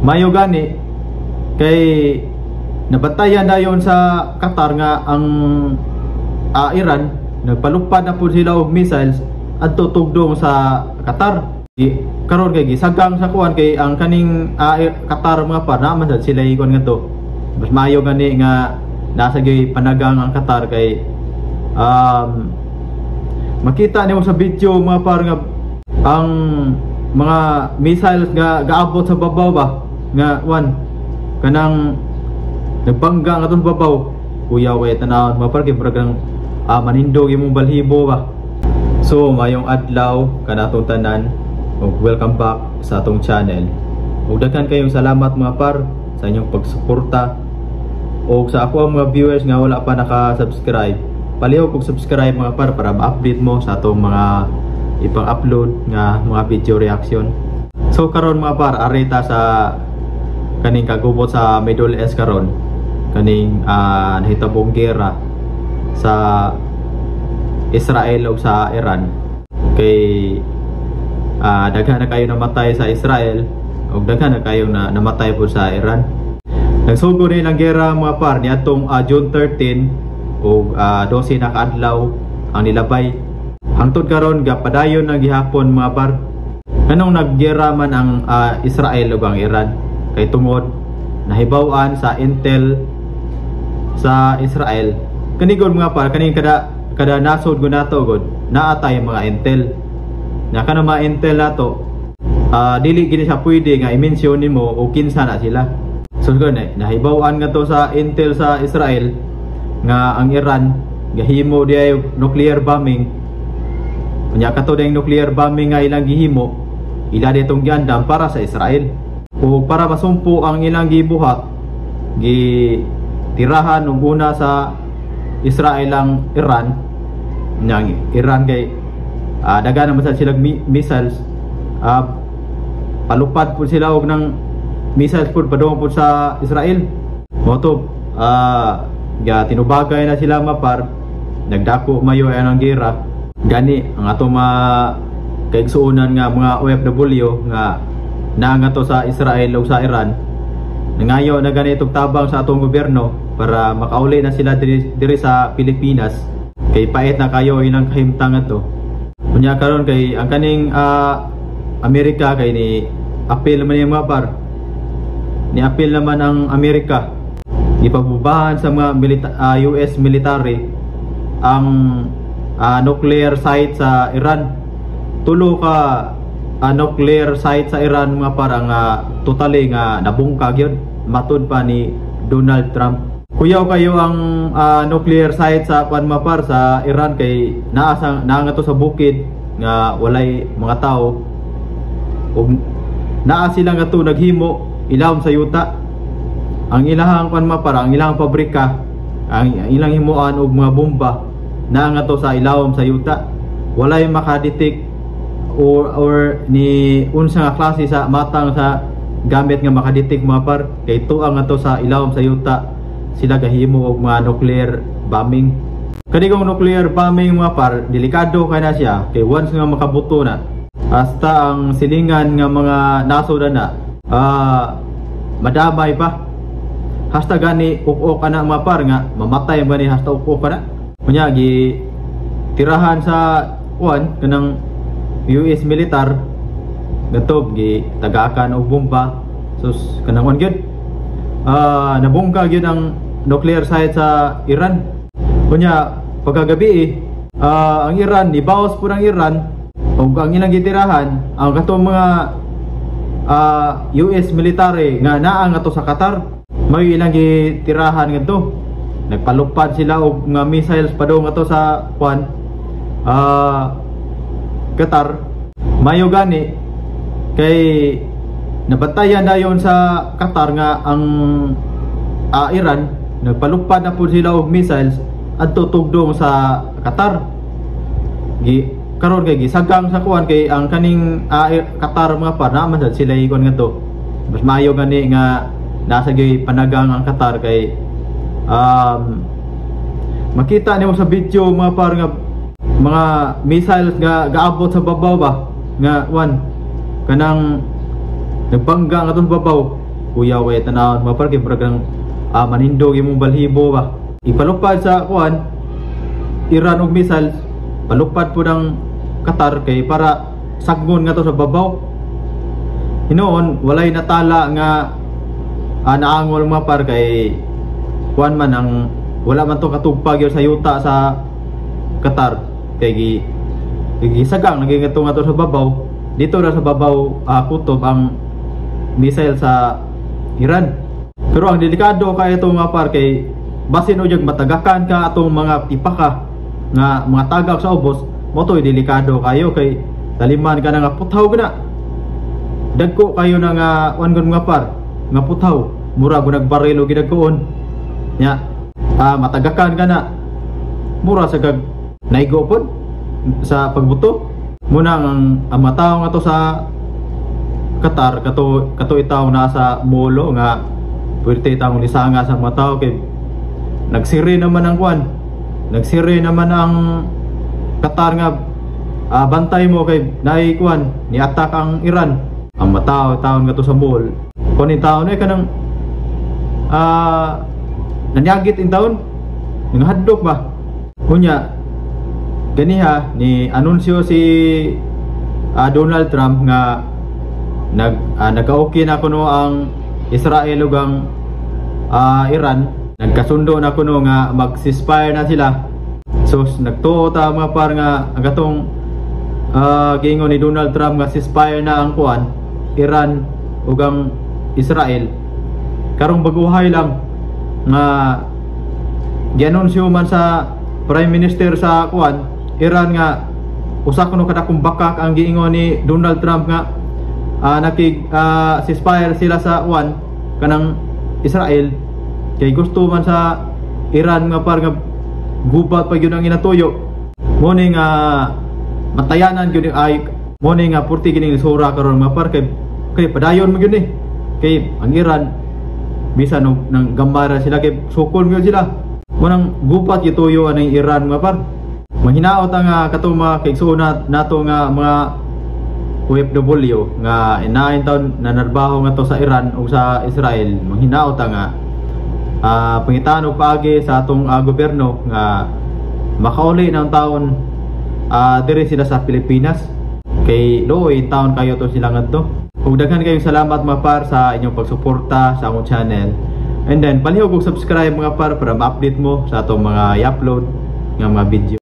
Mayo gani kay nabantayan dayon sa Qatar nga ang Iran nagpalupad na pud sila og missiles adto tugdong sa Qatar. Karon kay gisagang sa kuan kay ang kaning Qatar, mga par, naman sad sila ikon ngadto. Mas maayo gani nga nasa gyud panagang ang Qatar kay makita nimo sa video, mga par, nga ang mga missiles nga gaabot sa babaw ba nga one kanang nagbangga nga sa babaw. Kuyaw kay tanawon, mga par, kay murag ang manindog imong balhibo ba. So mayong adlaw kanatong tanan ug welcome back sa atong channel. Ug daghan kayong salamat, mga par, sa inyong pagsuporta ug sa ako ang mga viewers nga wala pa naka-subscribe. Palihog og subscribe, mga par, para ma-update mo sa atong mga ipang-upload nga mga video reaction. So karon, mga par, arita sa kaning kagubot sa Middle East karon, kaning nahitabong gera sa Israel ug sa Iran kay daghan na kayo namatay sa Israel ug daghan na kayo na namatay po sa Iran. Nagsugod ni ang gera, mga par, niadtong June 13 ug 12 na kaadlaw ang nilabay. Hangtod karon gapadayon na gihapon, mga par. Nganong naggera man ang Israel ug ang Iran? Kay tungod nahibaw-an sa intel sa Israel. Kani gud, mga par, kaning kada kada nasod gud nato gud naa tay mga intel. Na kanang mga intel nato, dili gini siya pwede nga i-mention nimo o kinsa na sila. So gud nahibaw-an nga to sa intel sa Israel nga ang Iran gahimo diay og nuclear bombing. Unya kato dayong nuclear bombing nga ilang gihimo, ila ditong giandam para sa Israel. O para masumpo ang ilang gibuhat, gi tirahan og una sa Israel ang Iran. Nya Iran kay daga naman sa sila missiles, palupad po sila og ng missiles po padung po sa Israel. Mo to ga tinubagay na sila, mapar, nagdako mayo ay ang gera. Gani ang ato mga kaigsuonan nga mga OFW nga naa nga to sa Israel ug sa Iran, nangayo na gani itong tabang sa atong gobyerno para makauli na sila diri sa Pilipinas kay pait na kayo ilang kahimtang ato. Unya karon kay ang kaning Amerika kay ni appeal man yung mga par, ni appeal naman ang Amerika, ipabubahan sa mga US military ang nuclear site sa Iran. Tulo ka nuclear site sa Iran, mga parang totally nga nabungkag yun, matud pa ni Donald Trump. Kuyaw kayo ang nuclear site sa kwan, mga par, sa Iran kay naa sa naa nga to sa bukid nga walay mga tao ug naa sila nga to naghimo ilawom sa yuta. Ang ilahang kwan, mga par, ang ilahang pabrika, ang ilang himuan og mga bomba, naa nga to sa ilawom sa yuta. Walay makadetect or ni unsa nga klase sa matang sa gamit nga makadetect, mga par, kay tuang nga to sa ilawom sa yuta sila gahimo og mga nuclear bombing. Kani kong nuclear bombing, mga par, delikado kay na siya kay once nga makabuto na, hasta ang silingan nga mga nasod na madamay pa. Hasta gani uk-ok ana, mga par, nga mamatay ba ni hasta uk-ok ana. Unya gi tirahan sa kuan kanang US militar gadto, gi tagakan og bomba. Sus, kanang kuan gyud, nabungka gyud ang nuclear site sa Iran. Unya pagkagabi ang Iran nibawas po ng Iran ug ang ilang gitirahan ang katong mga US military nga naa nga to sa Qatar. May ilang gitirahan ngadto, nagpalupad sila og mga missiles padung ato sa kwan Qatar. Mayo gani kay nabantayan dayon sa Qatar nga ang Iran nagpalupad na po sila og missiles adto tugdong sa Qatar. Gi karon kay gisagang sa kuan kay ang kaning Qatar, mga par, naman sad sila ikon ngadto. Mas maayo gani nga nasa gyud panagang ang Qatar kay makita nimo sa video, mga par, nga mga missiles nga gaabot sa babaw ba nga one kanang nagbangga nga sa babaw. Kuyaw kay tanawon, mga par, kay murag nang manindog imong balhibo ba. Ipalupad sa kuan Iran og missiles, palupad po ng Qatar kay para saggon nga to sa babaw. Hinuon walay natala nga naangol, mga par, kay kuan man ang wala man to katugpag yun sa yuta sa Qatar kay gi gisagang naging nga to sa babaw. Dito ra sa babaw kutob ang missile sa Iran. Pero ang delikado kay ito, mga par, kay basin o matagakan ka atong mga tipaka nga mga tagak sa ubos mo to, delikado kayo kay taliman ka na nga puthaw na dagko kayo na nga kuan gun, mga par, nga puthaw, mura go nagbaril og gidagkoon nya matagakan ka na, mura sa kag naigo pod sa pagbuto. Muna ang mga tao nga to sa Qatar kato kato itaw na sa molo nga pwerte itawong lisanga sa mga tao kay nagsiri naman ang kwan, nagsiri naman ang Qatar nga bantay mo kay naay kwan, ni attack ang Iran. Ang mga tao nga to sa mall kun taon eh kanang nanyagit in taon, hadlok ba. Unya ganiha ni anunsyo si Donald Trump nga nagka-okay na kuno ang Israel ug ang Iran, nagkasundo na kuno nga mag-ceasefire na sila. So nagtuo ta, mga par, nga ang katong giingon ni Donald Trump nga ceasefire na ang kuan, Iran ug ang Israel. Karong baguhay lang nga gianunsyo man sa Prime Minister sa kuan, Iran, nga usa kuno kadakong bakak ang giingon ni Donald Trump nga nakig ceasefire sila sa kuan, kanang Israel, kay gusto man sa Iran nga par nga gubat pa gyud ang inatuyo. Mo ni nga matayanan gyud ay mo ni nga purti gining lisura karon, mga par, kay kay padayon mo gyud ni kay ang Iran bisan og nang gambara sila kay sukol gyud sila. Mo nang gubat gituyo anang Iran, mga par. Mahinaot ang katong mga kaigsuon nato nga mga OFW nga inain taon na narbaho nga to sa Iran o sa Israel, manghinaot ang nga pangitaan og paagi sa atong gobyerno nga makauli ng taon diri sila sa Pilipinas kay luoy taon kayo to sila ngadto. Ug daghan kayong salamat, mga par, sa inyong pagsuporta sa akong channel. And then palihog og subscribe, mga par, para ma-update mo sa atong mga i-upload nga mga video.